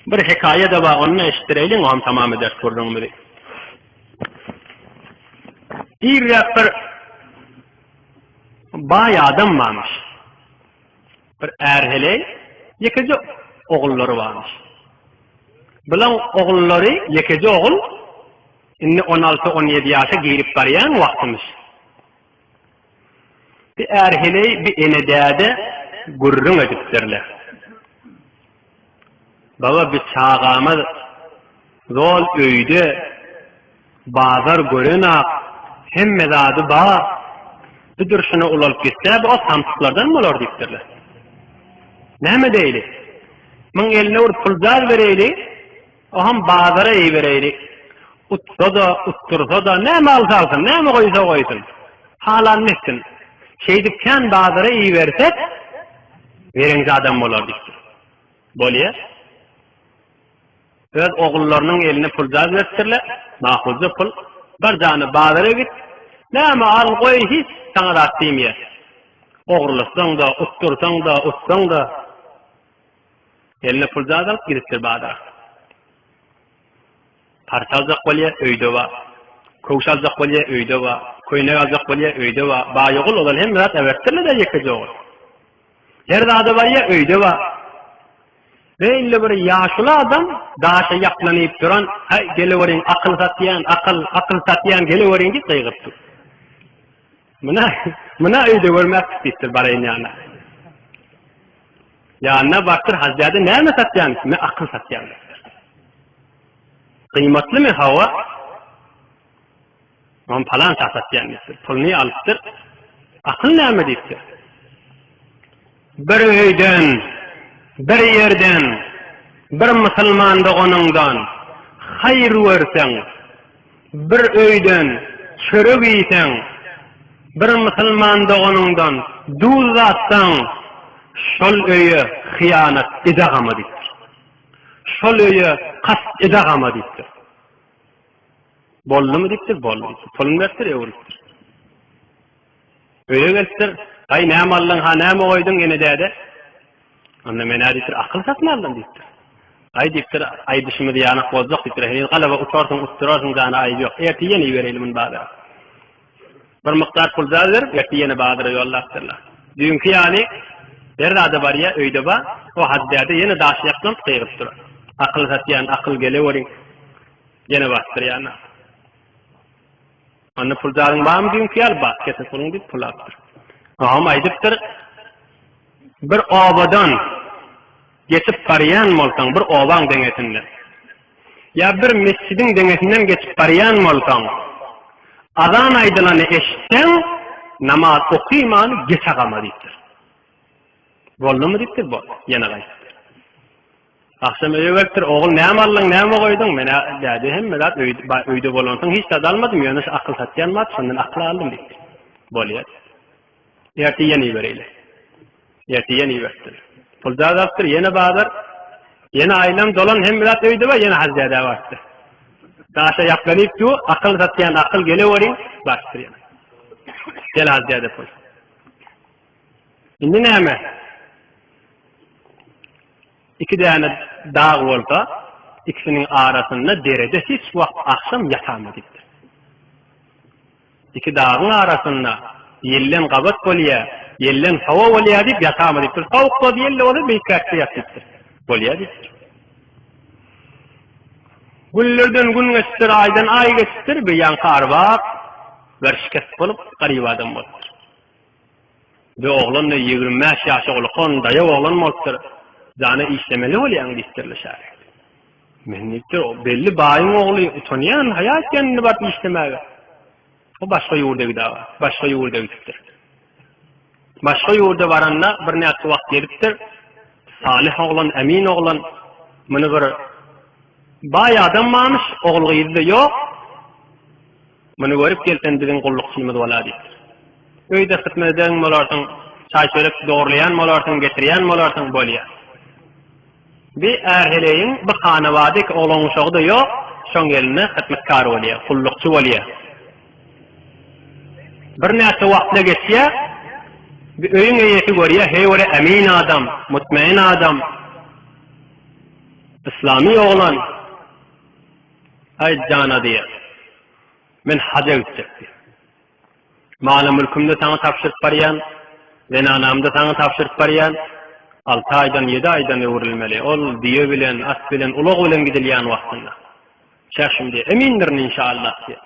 Bir hekaýa-da bar, ony-da eşitdireýliň, oňam tamam ederis gürrüňimizi. Irräk bir baý adam barmyş. Bir är-heleý, ýekeje ogullary barmyş. Bulaň ogullary, ýekeje ogul, indi on alty-on ýedi ýaşa girip barýan wagtymyş. Bir är-heleý, bir ene-däde gürrüň edipdirler. Baba, bir çagamyz zol öýde, bazar görenak, hemme zady bar. Bu durşuna ulalyp gitse, bu o samsyklardan bolar diýipdirler. Näme edeýli? Muň eline bir puljaz bereýli, Oham bazara ibereýli. Utsa-da, utdursa-da, näme alsa alsyn, näme goýsa goýsun. Halanyny etsin. Şeýdip kän bazara ibersek, bereňji adam bolar diýipdir. Bolýa. Öz ogullarynyň eline puljaz beripdirler, makulja pul. Bar jana bazara git, näme al goý hiç saňa zat diýmeýär. Ogurlasaň-da, utdursaň-da, utsaň-da. Eline puljaz alyp gidipdir bazara. Parça aljak bolýa, öýde bar. Köwüş aljak bolýa, öýde bar. Köýnek aljak bolýa, öýde bar. Baý ogul ozal hemme zat äbertdirle-de ýekeje ogul. Her zada barýa, öýde bar. Beýle bir ýaşuly adam daşa ýaplanyp duran, Häý, geleweriň, akyl satýan, akyl, akyl satýan, geleweriň diýip gygyrypdyr. Muna, muna öýde görmäpdik diýipdir, baraýyn ýanyna. Ýanyna barypdyr, Hajy däde näme satýaň? Men akyl satýan diýipdir. Gyýmatlymy? Hawa. Ony palança satýan diýipdir. Puluny alypdyr. Akyl näme diýipdir. Bir öýden, bir ýerden, bir musulman doganyňdan haýyr görseň, Bir öýden çörek iýseň, bir musulman doganyňdan duz datsaň, şol öýe hyýanat edagama diýipdir. Şol öýe kast edagama diýipdir. Boldumy diýipdir, boldy diýipdir. Puluny beripdir, öwrülipdir. Öýe gelipdir. Aý, näme aldyň, ha näme goýduň, ene däde? Onda men-ä diýipdir, akyl satyn aldym diýipdir. Aý diýipdir, aýdyşymyz ýanak boljak diýipdir. Heniz galaba utarsyň, utdurarsyň jana aýyp ýok. Ertir ýene ibereýli muny bazara. Bir mukdar pul zat berip, ertir ýene bazara ýollapdyrlar. Düýnki ýaly her zada barýa, öýde bar. O Hajy däde ýene daşy ýaklanyp gygyryp durar. Akyl satýan, akyl geleweriň. Ýene basypdyr ýanyna. Onda pul zadyň barmy düýnki ýaly bar, getir puluňy diýip pul alypdyr. Agam aýdypdyr, bir obadan geçip barýan bolsaň, bir obaň deňesinden ýa bir mesjidiň deňesinden geçip barýan bolsaň, azan aýdylany eşitseň, namaz okymany geç agama diýipdir. Boldumy diýipdir, boldy. Ýene gaýdypdyr. Agşam öýe gelipdir, Ogul, näme aldyň, näme goýduň? Men-ä, däde, hemme zat öýde bolansoň hiç zat almadym, ýöne şu akyl satýan bar, şondan akyl aldym diýipdir. Bolýar. Ertir ýene ibereýli. Ertir ýene iberipdir. Puljagaz alypdyr, ýene bazar, ýene aýlan dolan hemme zat öýde bar, ýene Hajy dädä barypdyr. Daşa ýaplanyp dur, akyl satýan akyl geleweriň, barypdyr ýene. Gel Hajy däde pul. Indi näme? Iki däne dag bolsa, ikisiniň arasynda derede hiç wagt agşam ýatama diýipdir. Iki dagyň arasynda ýelden gabat bolýa, ýelden hawa bolýa diýip ýatama diýipdir. Sowuk bolsa, ýelde bolsa beýikräkde ýat diýipdir. Bolýa diýipdir. Günlerden gün geçipdir, aýdan aý geçipdir, bir ýaňky arbap werşikest bolup, garyp adam bolupdyr. Bir oglan-da 25 ýaşa ulakan daýaw oglan bolupdyr. Jana işlemeli bolýaň diýipdirler şägirdi. Men diýipdir, belli baýyň ogly, utanýan, haýa etýän indi baryp işlemäge. O başga ýurda gidäge, başga ýurda gidipdir. Başga ýurda baranda birnäçe wagt gelipdir. Salyh oglan, emin oglan, muny bir baý adam barmyş, ogul-gyzy-da ýok. Muny görüp gel sen biziň gullukçymyz bola diýipdir. Öýde hyzmat eden bolarsyň, çaý-çörek dogurlaýan bolarsyň, getirýän bolarsyň, bolýar. Bi är-heleýiň bir hanabady iki oglan-uşagy-da ýok, şoň elinde hyzmatkar bolýar, gullukçy bolýar. Birnäçe wagtla geçýär, bi öýüň eýesi görýär, heý bir emin adam, mutmain adam. Yslamy oglan, Aý jana diýýär. Men haja gitjek diýýär. Maly-mülkümde saňa tabşyryp barýan, zenanamda saňa tabşyryp barýan. Alty aýdan, ýedi aýdan öwrülmeli. Ol düýe bilen, at bilen, ulag bilen gidilýän wagtynda. Çäşim diýýär. Emindirin inşallah diýýär.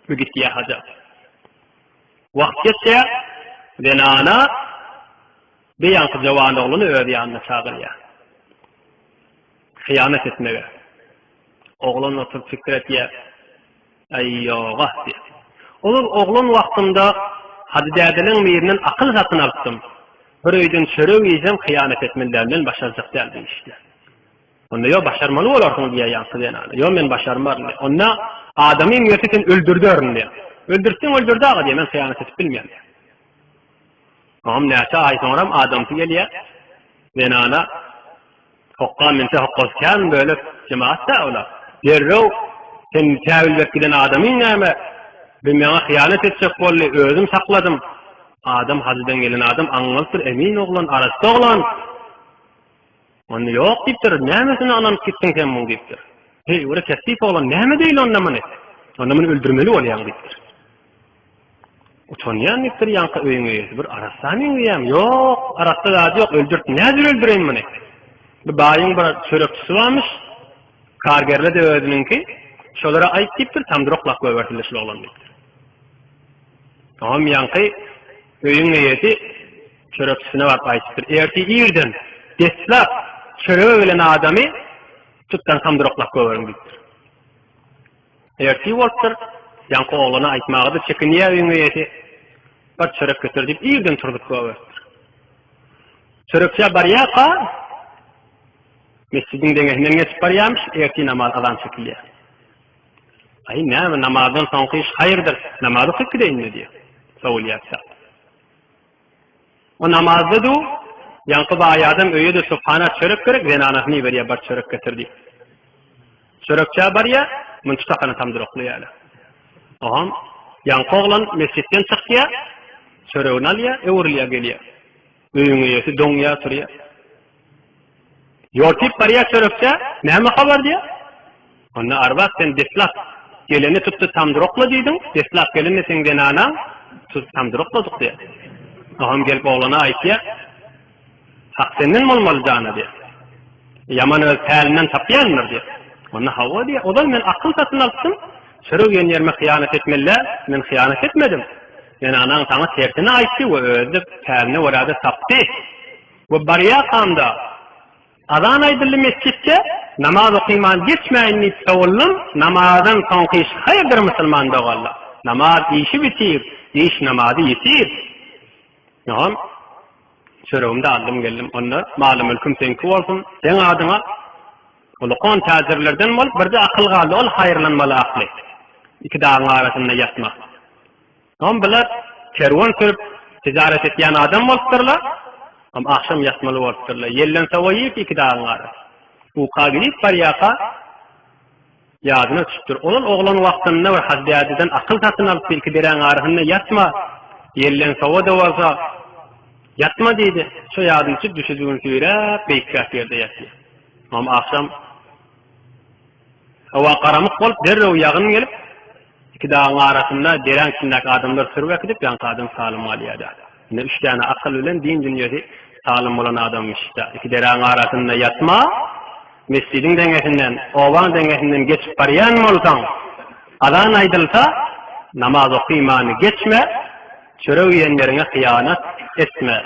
Bu gitýär haja. Wagt geçýär, zenana Bir ýaňky jowan ogluny öz ýanyna çagyrýar. Hyýanat etmege. Oglan oturyp pikir etýär. Aý, ýog-a, diýýär. Ozal oglan wagtymda Hajy dädeleň birinden akyl satyn alypdym. Bir öýden çörek iýsem hyýanat etmeli däl, men başarjak däl bu işde. Onda ýok, başarmaly bolarsyň diýýär ýaňky zenana. Ýok, men başarmaryn diýýär. Onda adamyň gelse sen öldürderin diýýär. Öldürtseň öldür dagy diýýär, men hyýanat edip bilmeýän diýýär. Soňam näçe aý soňram adamsy gelýär. Zenana hokga münse hokgasy kän bölek jemaat-da olar. Derrew sen täwil berip giden adamyň näme? Bir meňe hyýanat etjek boldy, özüm sakladym. Adam hajydan gelen adam aňňalypdyr, emin oglan, arassa oglan. Onda ýok diýipdir, nämesine ynanyp gitdiň sen muň diýipdir. Heý, bir kesip oglan, näme deýli onda muny? Onda muny öldürmeli bolýaň diýipdir. Utanýan diýipdir ýaňky öýüň eýesi. Bir arassa meňzeýäň. Ýok, arassa zady ýok, öldürt. Nädip öldüreýin muny? Bu baýyň bir çörekçisi barmyş. Kargerle-de özüniňki. Şolara aýt diýipdir, tamdyr oklap goýbersinler şul oglany diýipdir. Oňam ýaňky öýüň eýesi çörekçisine baryp aýdypdyr. Ertir irden deslap çörege gelen adamy tutdan tamdyr oklap goýberiň diýipdir. Ertir bolupdyr. Ýaňky oglana aýtmaga-da çekinýär öýüň eýesi. Bir çörek getir diýip, irden turzup goýberipdir. Çörekçä barýarka, mesjidiň deňesinden geçip barýarmyş, ertir namaz azan çekilýär. Aý, näme, namazdan soňky iş haýyrdyr, namaz okyp gideýin-le diýýär. Sowulýar kitap. O namazda du, ýaňky baý adam öýe-de subhana çörek gerek, zenanasyny iberýär, bar çörek getir diýip. Çörekçä barýar, muny tutakana tamdyr oklaýarlar. Oňam ýaňky oglan mesjitden çykýar, çöregini alýar, öwrülýär gelýär. Öýüň eýesi doňýar turýar. Ýortyp barýar çörekçä, näme habar diýýär. Onda arwah sen deslap geleni tutdy tamdyr okla diýdiň, deslap gelende seň zenanaň tutup tamdyr okladyk diýýär. Oňam gelip oglana aýtýar. Hak senden bolmaly jana diýýär. Ýaman öz pälinden tapýandyr diýýär. Onda hawa diýýär. Ozal men akyl satyn alypdym. Çörek iýen ýerime hyýanat etmeli däl. Men hyýanat etmedim. Zenanaň saňa tersini aýtdy we özi-de päline görä-de tapdy. We barýarkam-da, azan aýdyldy mesjitde, namaz okyman geçmäýin diýip sowuldym, namazdan soňky iş haýyrdyr musulman doganlar. Namaz işi bitir, iş namazy ýitir. Ýoham, çöregimi-de aldym geldim. Onda maly-mülküm seňki bolsun, seň adyňa. Ulkan täjirlerden bolup birje akyl galdy, ol haýyrlanmaly akly. Iki dagyň arasynda ýatmak. Soň bular kerwen sürüp, tijaret etýän adam bolupdyrlar. Hem agşam ýatmaly bolupdyrlar. Ýelden sowa iýip iki dagyň arasy. Uka girip barýarka, Ýadyna düşüpdir. Ozal oglan wagtynda bir Hajy dädeden akyl satyn alypdy, Iki deräň arasynda ýatma, ýelden sowa-da bolsa, ýatma diýdi. Şo ýadyna düşüp, düşejigini süýräp, beýikräk ýerde ýatýar. Soňam agşam howa garamyk bolup, derrew ýagyn gelip, iki dagyň arasynda deräň içindäki adamlar sürüp äkidip, ýaňky adam salym galýar-da. Indi üç däne akyl bilen din dünýesi salym bolan adammyş-da. Iki deräň arasynda ýatma, Mesjidiň deňesinden, obaň deňesinden geçip barýan bolsaň, azan aýdylsa, namaz okymany geçme, çörek iýen ýeriňe hyýanat etme.